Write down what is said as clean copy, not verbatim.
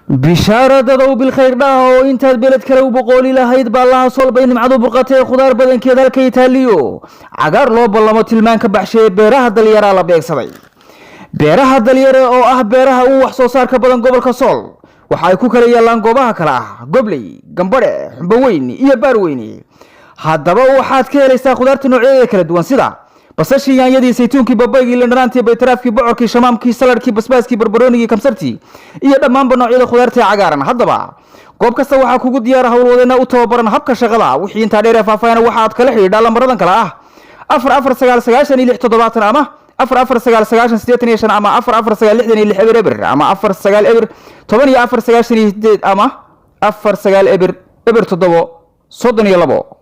Bishaaradadow bilkhayr dhaha oo intaad beled kale u boqooli lahayd baa laha solbay nimcadu burqatee, khudaar badankeed halkay taaliyo cagaar loo ballamo tilmaan ka baxshay. Beeraha Dalyaraa la beegsaday. Beeraha Dalyare oo ah beeraha ugu wax soo saarka badan gobolka Sool, waxa ay ku kala yaalaan goobaha kale ah Gobley, Gambadhe, Xumboweyn iyo Baarweyne. Haddaba waxaad ka helaysaa khudaarta noocyadeeda kala duwan, sida basashii, yaanyadii, saytuunkii, babaygii, lindhanaantii, baytaraafkii, bocorkii, shamaamkii, saladhkii, basbaaskii, barbaroonigii, kamsartii iyo dhammaanba noocyada khudaarta ee cagaaran. Haddaba goob kasta waxaa kugu diyaara howlwadeenna u tababaran habka shaqada. Wixii intaa dheer ee faahfaahina waxaad kala xidhiidhaa lambaradan kale ah: 449 96 70 ama 449 90 85 ama 449 66 00 ama 490 01498 ama 490 0 7 32.